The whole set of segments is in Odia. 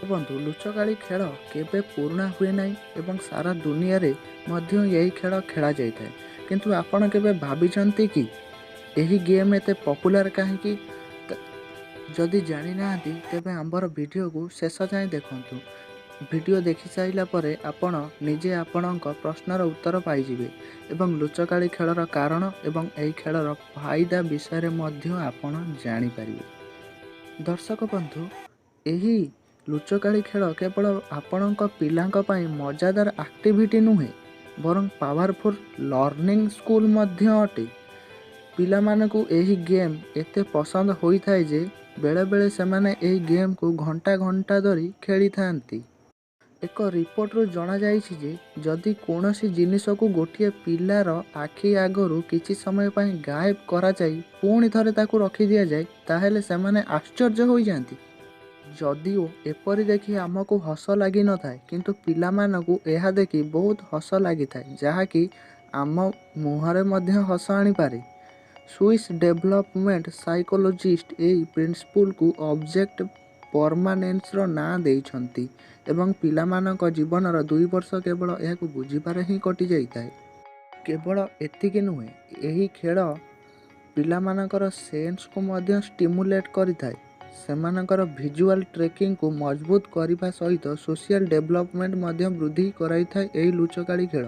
ବନ୍ଧୁ, ଲୁଚକାଳି ଖେଳ କେବେ ପୁରୁଣା ହୁଏ ନାହିଁ ଏବଂ ସାରା ଦୁନିଆରେ ମଧ୍ୟ ଏହି ଖେଳ ଖେଳାଯାଇଥାଏ। କିନ୍ତୁ ଆପଣ କେବେ ଭାବିଛନ୍ତି କି ଏହି ଗେମ୍ ଏତେ ପପୁଲାର କାହିଁକି? ଯଦି ଜାଣିନାହାନ୍ତି, ତେବେ ଆମ୍ଭର ଭିଡ଼ିଓକୁ ଶେଷ ଯାଏଁ ଦେଖନ୍ତୁ। ଭିଡ଼ିଓ ଦେଖିସାରିଲା ପରେ ଆପଣ ନିଜେ ଆପଣଙ୍କ ପ୍ରଶ୍ନର ଉତ୍ତର ପାଇଯିବେ ଏବଂ ଲୁଚକାଳି ଖେଳର କାରଣ ଏବଂ ଏହି ଖେଳର ଫାଇଦା ବିଷୟରେ ମଧ୍ୟ ଆପଣ ଜାଣିପାରିବେ। ଦର୍ଶକ ବନ୍ଧୁ, ଏହି ଲୁଚକାଳି ଖେଳ କେବଳ ଆପଣଙ୍କ ପିଲାଙ୍କ ପାଇଁ ମଜାଦାର ଆକ୍ଟିଭିଟି ନୁହେଁ, ବରଂ ପାୱାରଫୁଲ୍ ଲର୍ଣ୍ଣିଂ ଟୁଲ୍ ମଧ୍ୟ ଅଟେ। ପିଲାମାନଙ୍କୁ ଏହି ଗେମ୍ ଏତେ ପସନ୍ଦ ହୋଇଥାଏ ଯେ ବେଳେବେଳେ ସେମାନେ ଏହି ଗେମ୍କୁ ଘଣ୍ଟା ଘଣ୍ଟା ଧରି ଖେଳିଥାନ୍ତି। ଏକ ରିପୋର୍ଟରୁ ଜଣାଯାଇଛି ଯେ ଯଦି କୌଣସି ଜିନିଷକୁ ଗୋଟିଏ ପିଲାର ଆଖି ଆଗରୁ କିଛି ସମୟ ପାଇଁ ଗାୟବ କରାଯାଇ ପୁଣି ଥରେ ତାକୁ ରଖିଦିଆଯାଏ, ତାହେଲେ ସେମାନେ ଆଶ୍ଚର୍ଯ୍ୟ ହୋଇଯାଆନ୍ତି। ଯଦିଓ ଏପରି ଦେଖି ଆମକୁ ହସ ଲାଗିନଥାଏ, କିନ୍ତୁ ପିଲାମାନଙ୍କୁ ଏହା ଦେଖି ବହୁତ ହସ ଲାଗିଥାଏ, ଯାହାକି ଆମ ମୁହଁରେ ମଧ୍ୟ ହସ ଆଣିପାରେ। ସୁଇସ୍ ଡେଭଲପମେଣ୍ଟ ସାଇକୋଲୋଜିଷ୍ଟ ଏହି ପ୍ରିନ୍ସିପଲକୁ ଅବଜେକ୍ଟ ପରମାନେନ୍ସର ନାଁ ଦେଇଛନ୍ତି ଏବଂ ପିଲାମାନଙ୍କ ଜୀବନର 2 ବର୍ଷ କେବଳ ଏହାକୁ ବୁଝିବାରେ ହିଁ କଟିଯାଇଥାଏ। କେବଳ ଏତିକି ନୁହେଁ, ଏହି ଖେଳ ପିଲାମାନଙ୍କର ସେନ୍ସକୁ ମଧ୍ୟ ଷ୍ଟିମୁଲେଟ୍ କରିଥାଏ। ସେମାନଙ୍କର ଭିଜୁଆଲ୍ ଟ୍ରେକିଂକୁ ମଜବୁତ କରିବା ସହିତ ସୋସିଆଲ ଡେଭଲପମେଣ୍ଟ ମଧ୍ୟ ବୃଦ୍ଧି କରାଇଥାଏ ଏହି ଲୁଚକାଳି ଖେଳ।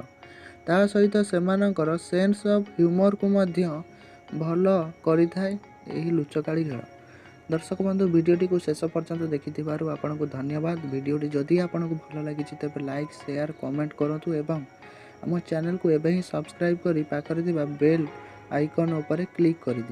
ତା ସହିତ ସେମାନଙ୍କର ସେନ୍ସ ଅଫ୍ ହ୍ୟୁମରକୁ ମଧ୍ୟ ଭଲ କରିଥାଏ ଏହି ଲୁଚକାଳି ଖେଳ। ଦର୍ଶକ ବନ୍ଧୁ, ଭିଡ଼ିଓଟିକୁ ଶେଷ ପର୍ଯ୍ୟନ୍ତ ଦେଖିଥିବାରୁ ଆପଣଙ୍କୁ ଧନ୍ୟବାଦ। ଭିଡ଼ିଓଟି ଯଦି ଆପଣଙ୍କୁ ଭଲ ଲାଗିଛି, ତେବେ ଲାଇକ୍, ସେୟାର, କମେଣ୍ଟ କରନ୍ତୁ ଏବଂ ଆମ ଚ୍ୟାନେଲକୁ ଏବେ ହିଁ ସବସ୍କ୍ରାଇବ୍ କରି ପାଖରେ ଥିବା ବେଲ୍ ଆଇକନ୍ ଉପରେ କ୍ଲିକ୍ କରିଦିଅନ୍ତୁ।